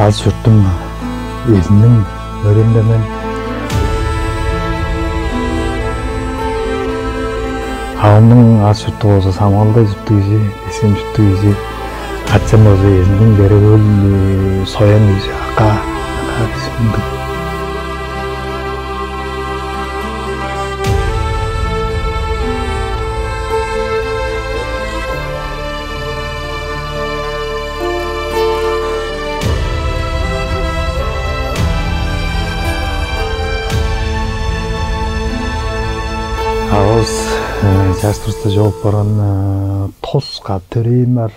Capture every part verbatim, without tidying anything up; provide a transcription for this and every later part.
Аз чурттум, эзимниң өрүнде мен. Авамның аз чурту болза Самалда чурттуг кижи, эсем чурттуг кижи. Ачам болза эзимниң берегөл соян кижи, ака, ака кижи мындыг. Авыс чаш турста чогуп барган тос кат төрээн бар.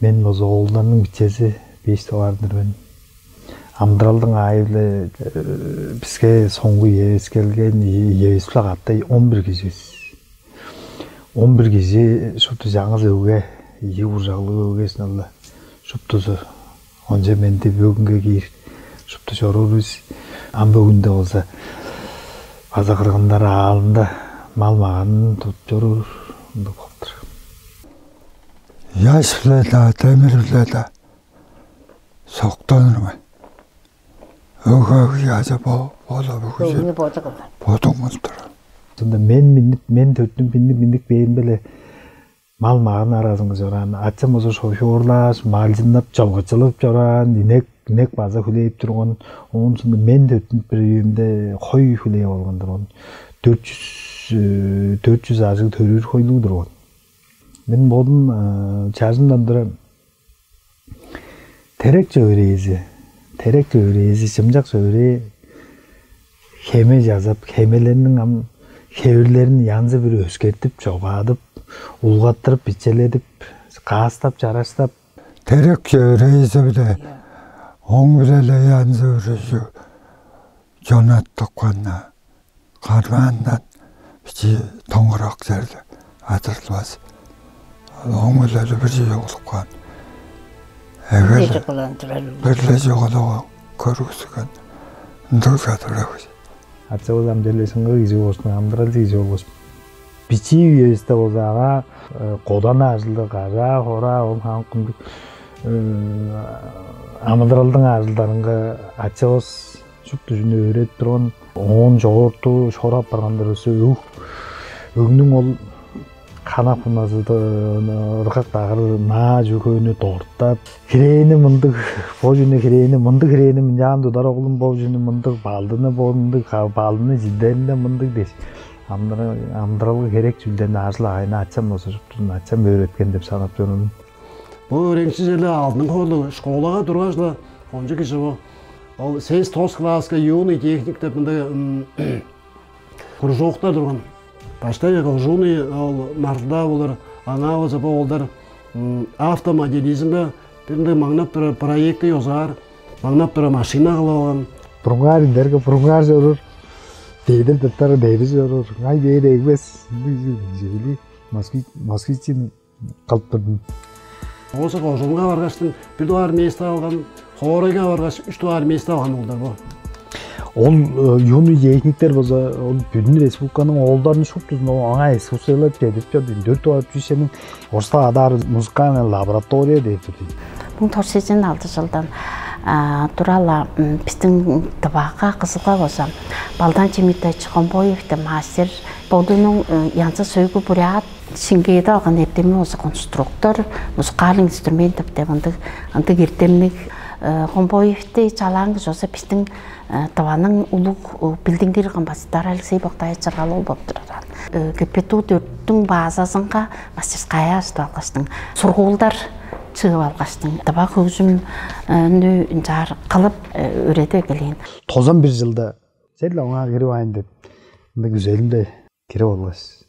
Мен болза оолдарның бичези, беш дугаар-дыр мен. Амыдыралдың аайы-биле биске соңгу иевес келген, иевес-биле катай он бир кижи бис. Он бир кижи шупту чаңгыс өгге, ийи куржаглыг өгге-син ол-ла. Шуптузу онча менди бөгүнге киир шупту чоруур бис. Ам бөгүнде болза база кыргындар аалында мал-маганын тудуп чоруур ындыг болуп тур. Яш-биле-даа, демир-биле-даа соктаныр мен. Өгге-өгге аже бо-, бола бүгү чер. Бөгүнү боду кылган. Бодуң кылып тур. Сонда мен миннип, мен төрттүн миннип, миннип бээримде-ле мал-маганның аразынга чораан. Ачам болза шофёрлааш, малчыннап, чылгычылап чораан, инек, инек база хүлээп турган. Оон соонда мен төрттүн бир үемде хой хүлээп алган турган. Дөрт чүс, э, дөрт чүс ажыг төрүүр хойлуг турган. Мен бодум, э, чажымдан тура терек чөвүрээзи, терек чөвүрээзи, чымчак чөвүрээ хеме чазап, хемелерниң ам хевирлерин янзы-бүрү өскертип, чогаадып, улгаттырып, бичеледип, каастап, чараштап. Терек чөвүрээзи-биле ооң-биле-ле янзы-бүрү чонаттып каан-на. Кармаандан бичии доңгурак черде адырылбас. Ол ооң-биле бир чүве болуп каан. Эгеле бир-ле чугаалап көргүзген ындыг чадырар кижи. Ачавыс ам черле шыңгыы кижи болуштуң, амыдыралчы кижи болгаш. Бичии үевисте болза ага, э, кодан ажылдыг, кажаа-хораа, ол хаан кымдыг, э, амыдыралдың ажылдарынга ачавыс шупту чүнү өөредип турган. Оон чогорту шорап барган-дыр өсө өг, өгнүң ол ханак буназы ыргак дагыр наа чүгөнү дорттап, хирээни мындыг, бо чүнү хирээни, мындыг хирээни мынчаан тудар оглум, бо чүнү мындыг балдыны, бо мындыг ха-, балдыны чидеринде мындыг дээш. Амдыралга херек чүүлдерни ажыл-агайны ачам болза шуптузун ачам өөреткен деп санап чоруур мен. Бо өөреникчи черле алдын хоолу школага тургаш-ла, кончуг кижи бо. Ол сес тос класска юный техник деп мындай кружоктар турган. Баштай кожууный ол Нарзылдаа болур, аңаа болза бо оолдар автомоделизмге бир мындыг маңнап турар проекти ёзугаар, маңнап турар машина кылып алган. Бурунгаар индерге бурунгаар чоруур, дедир дыттары дедир чоруур, ыңай бээр эгбес, ындыг чүве, москвичини кылып турдум. Оозу кожуунга баргаштың бир дугаар место алган, хоорайга баргаш үч дугаар место алган оолдар бо. Ол юный техниктер болза, ол бүдүн республиканың оолдарын шуптузун аңаа экскурсиялап чедирип чорду. Дөрт дугаар училищениң орустап адаар музыкальная лаборатория деп турду. Муң тос чүс сексен алты чылдан тура-ла биздин Тывага, Кызылга болза Балдан Чимитович Хомбоев деп мастер, бодунуң янзы сөйгү бурят шиңгээди алган эртеми болза конструктор музыкальных инструментов деп ындыг ындыг эртемниг Хомбоевти чалаан кижи болза биздин Тываның улуг билдингир композитору Алексей Боктаевич Чыргал-оол болуп турар. КПТУ дөрттүң базазынга мастерская ажыдып алгаштың, сургуулдар чыып алгаштың, тыва хөгжүмнү ынчаар кылып, өөредип эгелээн. Тозан бир чылда черле оңаа кирип аайын деп, ындыг күзелимде кирип алгаш,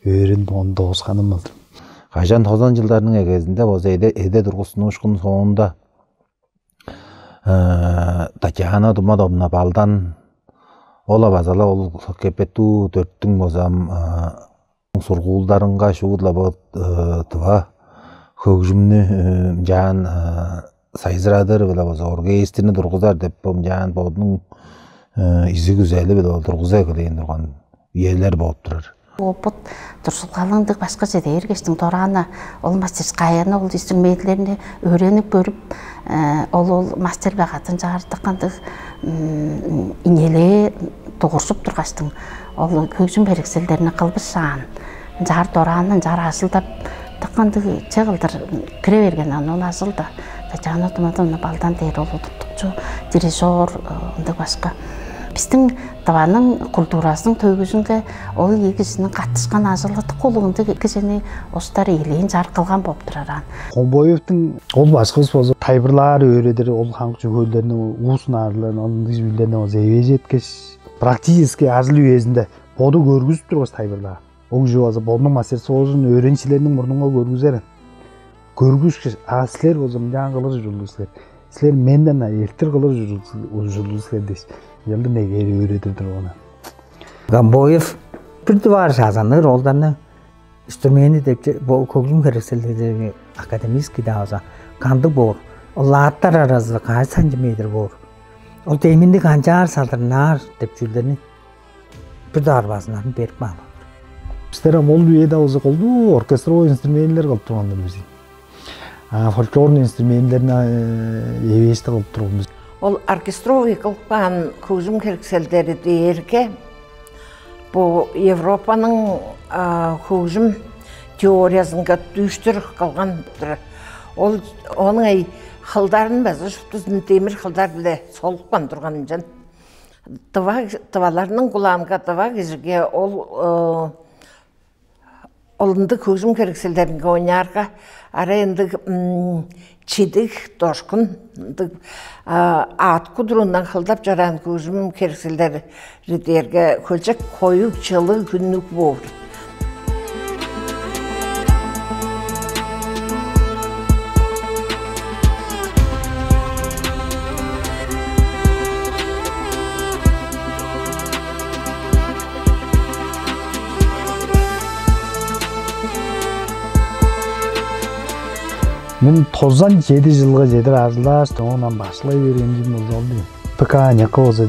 өөрүн ону доозганым болду. Кажан тозан чылдарның эгезинде болза эде эде тургустунуушкун соонда Татьяна Думадовна Балдан, ол база-ла ол КПТУ дөрттүң базам сургуулдарынга шуут-ла бо тыва хөгжүмнү ынчаан сайзырадыр-биле база оркестрни тургузар деп ынчаан бодунуң изиг күзели-биле ол тургуза эгелээн турган үелер болуп турар. Опыт турсулгалың ындыг башкача дээргештиң дораана ол мастерскаяны, ол инструментилерни өөренип көрүп, ол ол мастербе катын чагыртып кандыг инелээ дугуржуп тургаштың, ол хөгжүм херекселдерин кылбышаан, ынчаар дораан ынчаар ажылдап тыккандыг че кылдыр кире берген аны ол ажылда. Татьяна Туматовна Балдан дээр ол удуртукчу, дирижер, ындыг башка. Биздин Тываның культуразының төгүжүнге ол ийи кижиниң каттышкан ажылы кулугунда кижини устар элээн чаар кылган болуп турар аан. Хомбоевдин ол башкыбыз болза тайбырлаар өөредир ол хаңк чүгөөлдерни, уус наарларын, ондуг чүүлдерни болза эвээжи эткеш, практически ажыл үезинде боду көргүзүп тургаш тайбырлаар. Ол кижи база бодунуң мастерствозун өөреникчилериниң мурнунга көргүзер. Көргүскеш, а силер болза мынчаан кылыр ужурлуг силер. Силер менден элтир кылыр ужурлуг силер дээш, ынчалдыр негээр өөредир турган. Гомбоев бир дувар шаазаныр олдарны инструмени деп бо хөгжүм херекселдердеги академический дааза кандыг боор? Ол лааттар аразы каш сантиметр боор? Ол деминди канчаар салдырнаар деп чүүлдерни бир даарбаазыннарын берип каан. Бистер ам ол үеде болза колдуу оркестровый инструментилер кылып турган-дыр бис. А фольклорный инструментилерни эвээшти кылып турган бис. Ол оркестровый кылып каан хөгжүм херекселдери дээрге бу Европаның хөгжүм теориязынга дүүштүр кылган-дыр. Ол оның ай хылдарын база шуптузун демир хылдар биле солупкан турган ынчан. Тыва тываларның кулаанга тыва кижиге ол ол ындыг хөгжүм херекселдеринге ойнаарга арай ындыг чидиг, дошкун, ындыг аът кудурундан хылдап чораан хөгжүм херекселдери дээрге хөлчек, коюг, чылыг, хүннүг боор. Мен тозан чеди жылга чедир ажылдаш, оон ам башкылай берген ким болза ол дейм. ПК некка болза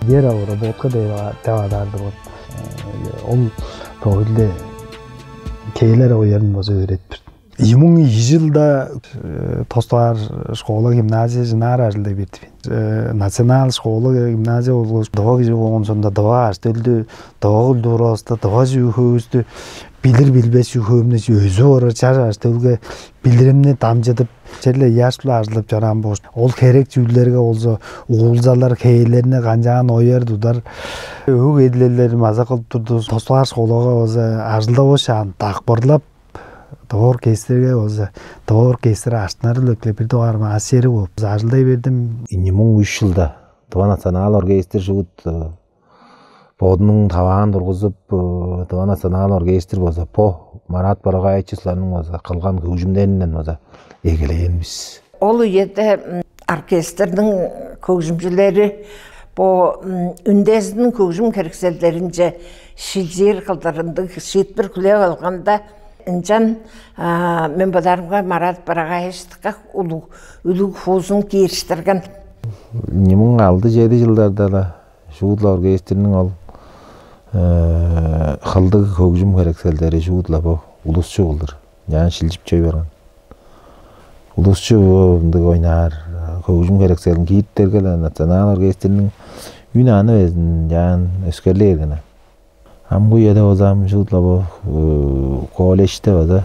дера обработка деп адаар турган. Ол бөгүлде кээлер оярын болза өөретип турду. Ийи муң ийи жылда тостугаар школа, гимназия жынаар ажылдай берди. Национал школа, гимназия болгаш дыва кижи болгон соонда дыва аш төлдү, дыва культуравысты, дыва чүве хөөбүстү билир билбес чүве хөөмнү өзү орар чаш аш төлге билиримни дамчыдып, черле ыяш-биле ажылдап чораан болуш. Ол херек чүүлдерге болза уулзалар, хээлерни канчаан ояр тудар өг эдилелдерин база кылып турду. Тостугаар школага болза ажылдавышаан дакпырлап, доор кестерге болза доор кестер аштынары үлекле бир дугаар маастери болуп ажылдай бердим. Ийи муң үч жылда Тыва национал оркестр шуут бодунуң таваан тургузуп, Тыва национал оркестр болза бо Марат Барагаевич Сланның болза кылган хөгжүмдеринден болза эгелээн бис. Ол үеде оркестрниң хөгжүмчүлери бо үндезиниң хөгжүм херекселдеринче шилчээр кылдырындыг шиитпир хүлээп алганда, ынчан мен бодаарымга Марат Барагаевичтикке улуг үлүг хуузун киириштирген. Ийи муң алды чеди жылдарда-ла шуут-ла оркестрниң ол хылдыг хөгжүм херекселдери шуут-ла бо улусчу кылдыр. Ынчаан шилчип чой барган. Улусчу бо ындыг ойнаар хөгжүм херекселин киириптерге-ле национал оркестрниң үн аны безин ынчаан өскерлей берген. Амгы үеде болза ам шуут-ла бо колледжте база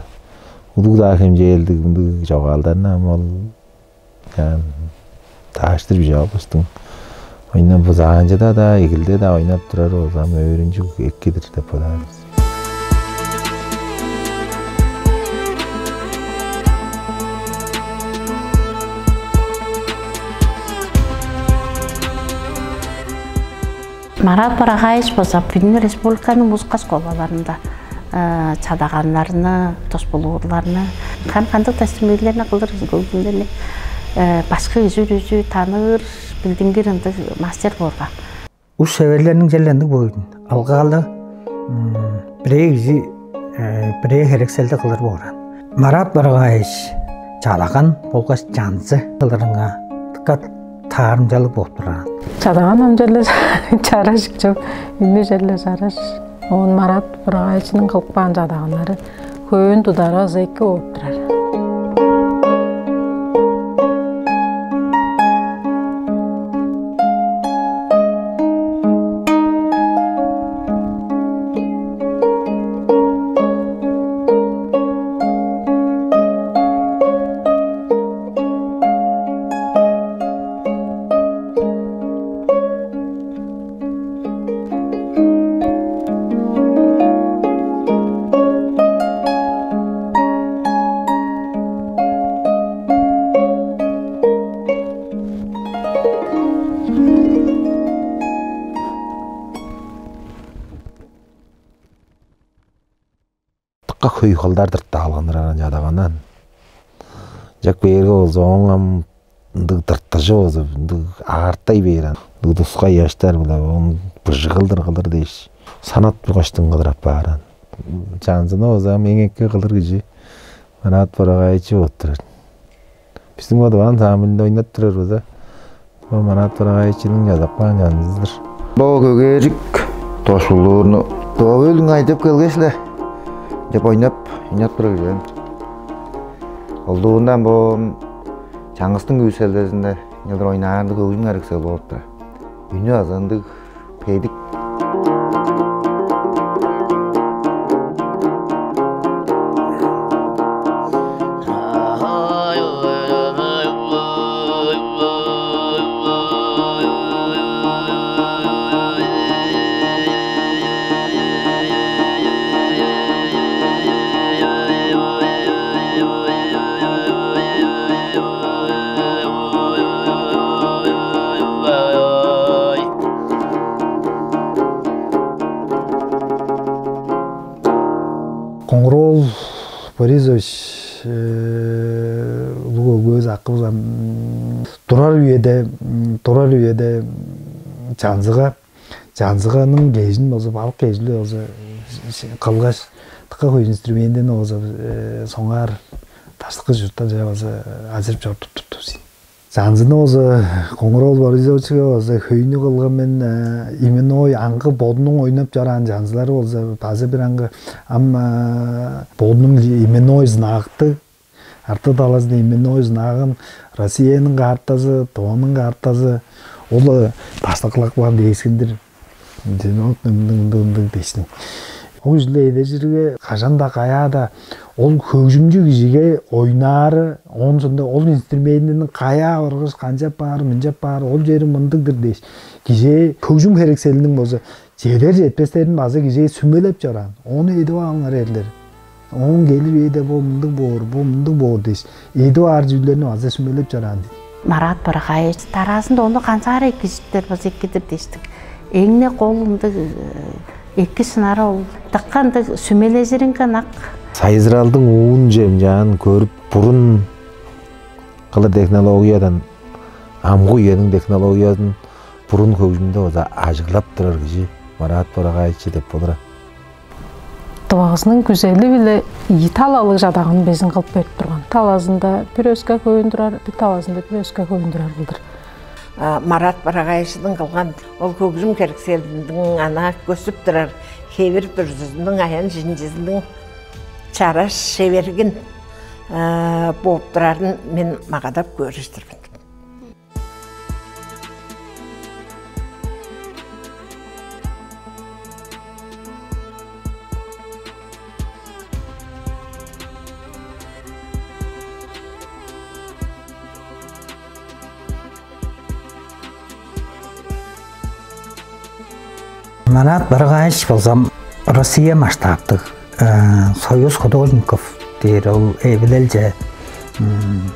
улуг-даа хемчээлдиг ындыг чогаалдарны ам ол ынчаан тааштыр бижип албастың. Ойнап бызаанчыда-даа, игилде-даа ойнап турар болза ам өөрүнчүг эки-дир деп бодаар бис. Марат Барагаевич болза бүдүн республиканың музыка школаларында чадаганнарны, тос-булуурларны, кан кандыг тастымырларны кылдыр көгүндени башкы үзүр-үзү таныыр, билдингир ындыг мастер боорга. Ус шеверлерниң черле ындыг боойдун. Алгаалы бирээ кижи бирээ херекселди кылыр бооран. Марат Барагаевич чалаган болгаш чанзы кылырынга дыка таарымчалыг болуп турар. Чадаган амчалла чараш чок, үнү чалла чараш. Оон Марат Бурагайчының кылып каан чадаганнары хөөн тудары база эки болуп турар. Дыка хөй кылдар тыртып алганнар ынча чадаганнар. Чак бээрге болза, ооң ам ындыг тыртыжы болза, ындыг аартай бээр аан. Ындыг тускай ыяштар-биле оон быжыг кылдыр кылыр дээш, санап тургаштың кылдыр апаар аан. Чанзыны болза ам эң эки кылыр кижи Марат Бурагайчы болуп турар. Бистиң бо Тыва ансамбльинде ойнап турар болза, бо Марат Бурагайчының чазап каан чанзызы-дыр. Бо Көгээрик Дошкулуурну Тыва Бөлүң айдып келгеш-ле деп ойнап, ойнап турар кижи мен. Ол дуундан бо чаңгыстың күүселдезинде нелдер ойнаанды хөгжүм херексел болуп турар. Үнү азы ындыг бедик. Коңгар-оол Борисович, э, улуг өгбевис, акывыс ам, м, турар үеде, м, турар үеде, м, чанзыга, чанзыганың кежин болза, балык кежин болза, э, кылгаш, дыка хөй инструментин болза, э, соңгаар даштыкы чурттарже болза ажырып чорудуп турду бис. Чанзыны болза, Коңгар-оол Борисовичиге болза хөйнү кылган мен, э, именной аңгы бодунуң ойнап чораан чанзылары болза база бир аңгы ам, э, бодунуң именной знактыг, арты талазында именной знагын, Россияның картазы, Тываның картазы, ол, э, даштыкылап каан дээскин-дир. Ынчан ол ындыг, ындыг, ындыг дээштиң. Ол кижилер эдержирге кажан-даа, каяа-даа ол хөгжүмчү кижиге ойнаары, оон соонда ол инструментиниң каяа баргаш, канчап баар, мынчап баар, ол чери мындыг-дыр дээш, кижээ хөгжүм херекселиниң болза чедер-четпестерин база кижээ сүмелеп чораан. Ону эдип алыңар, эрлер. Оон келир үеде бо мындыг боор, бо мындыг боор дээш, эдип аар чүүлдерни база сүмелеп чораан дийин. Марат Барагаевич дараазында ону канчаар экижиптер база экидир дээштиң. Эң-не кол ындыг, э, эки шынары ол. Дыка ындыг сүмележириңге ынак. Сайзыралдың уун чемчаан көрүп, бурун кылыр технологиядан амгы үениң технологиязын бурун хөгжүмде база ажыглап турар кижи Марат Барагаевич деп болур. Тывавыстың күзели-биле ийи талалыг чадагын безин кылып берип турган. Талазында бир өске хөйүн турар, бир талазында бир өске хөйүн турар кылдыр. А, Марат Барагаевичиниң кылган ол хөгжүм херекселиниң аңаа көстүп турар хевир-бүрзүзүнүң, аян-чинчизиниң чараш шевергин, а, бооп турарын мен магадап көрүштүр мен. Марат Барагаевич болза Россия масштабтыг, э, Союз художников дээр ол эвилелче, м,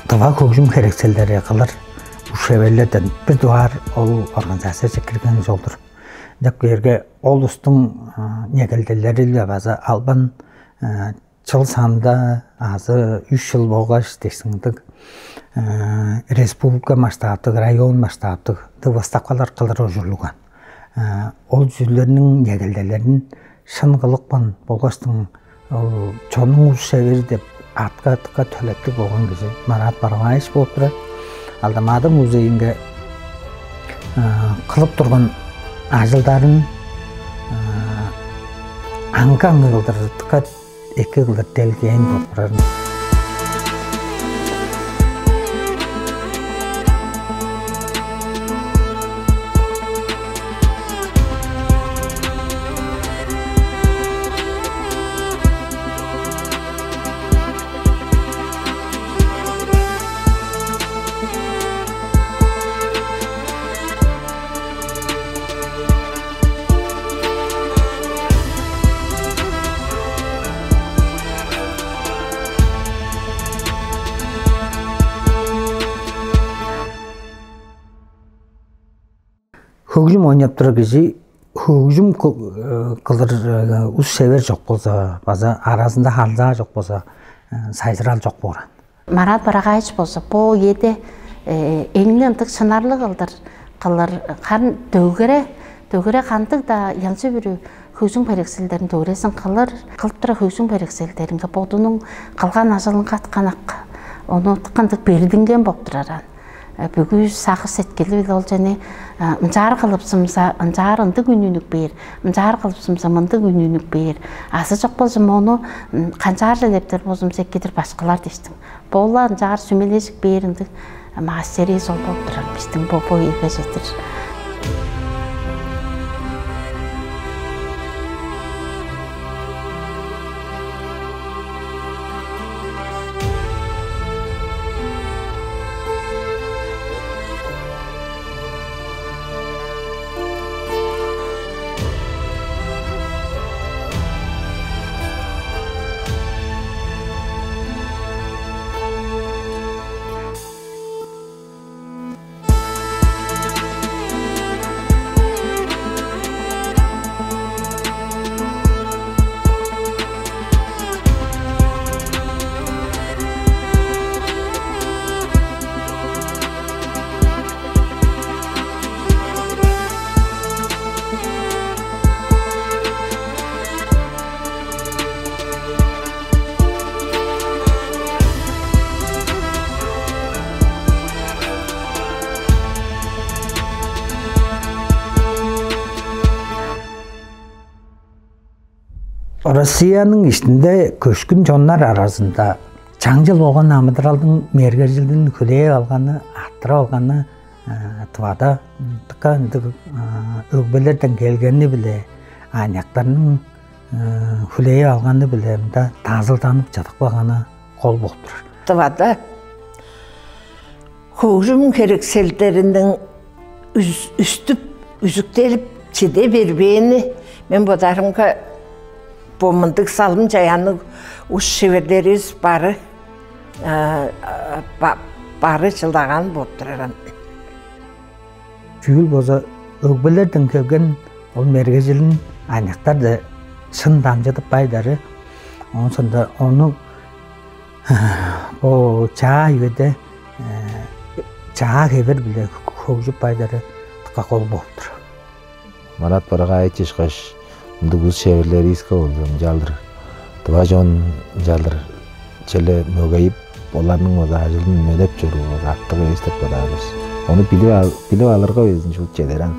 тыва хөгжүм херекселдери кылыр ус-шеверлерден бир дугаар ол организацияже кирген кижи ол-дур. Деп кээрге, ол улустуң, э, негелделери-биле база албан, э, чыл санында азы үш чыл болгаш дээштиң ындыг, э, республика масштабтыг, район масштабтыг ындыг выставкалар кылыр ужурлуган. Э, ол чүүлдерниң негелделерин шын кылыпкан болгаштың, ол чоннуң ус-шевери деп атка-атка төлептиг болган кижи Марат Барагаевич болуп турар. Алдан-Маадыр музейинге, э, кылып турган ажылдарын Аңгы-аңгы кылдыр, дыка эки кылдыр делгээн болуп турар. Хөгжүм ойнап турар кижи хөгжүм кы-, э, кылыр, э, ус-шевер чок болза, база аразында харылзаа чок болза, э, сайзырал чок боор. Марат Барагаевич болза бо үеде, э, эңне ындыг шынарлыг кылдыр кылыр, харын дөгере, дөгере кандыг-даа янзы-бүрү хөгжүм херекселдерин дөгерезин кылыр, кылып тура хөгжүм херекселдеринге бодунуң кылган ажылынга атканак, ону кандыг бердинген болуп турар аан. Э, бүгү сагыш-сеткили-биле ол чүвени, э, ынчаар кылыпсымза, ынчаар ындыг үнүнүк бээр, ынчаар кылыпсымза, мындыг үнүнүк бээр. Азы чок болза, мону, м, канчаар-ла илептер болзумза, экидир башкылар дээштиң. Бо-ла ынчаар сүмележип бээр ындыг мастеризи ол болуп турар бистиң бо, бо үеге чедир. Россияның иштинде көшкүн чоннар аразында чаңчыл болган амыдыралдың мергежилин хүлээп алганы, арттырып алганы, э, Тывада дыка ындыг, э, өгбелерден келгени-биле, аныяктарның, э, хүлээп алганы-биле мында дазылданып чыдып калганы кол болуп турар. Тывада хөгжүм херекселдериниң үс-, үстүп, үзүктелип чиде бербээни мен бодаарымга, бо мындыг салым-чаяанныг ус-шеверлеривис бары, а, а, ба-, бары чылдагаан болуп турар аан. Чүүл болза, өгбелерден келген ол мергежилин аныяктар-даа шын дамчыдып байдары, оон соонда ону бо чаа үеде, э, чаа хевир-биле хөгжүп байдары дыка кол болуп тур. Марат Барагаевич ышкаш мындыг ус-шеверлеривиске болза, ынчалдыр тыва чон ынчалдыр черле мөгейип, оларның база ажылын үнелеп чоруу база артык эвес деп бодаар бис. Ону билип ал-, билип алырга безин шуут чедер аан.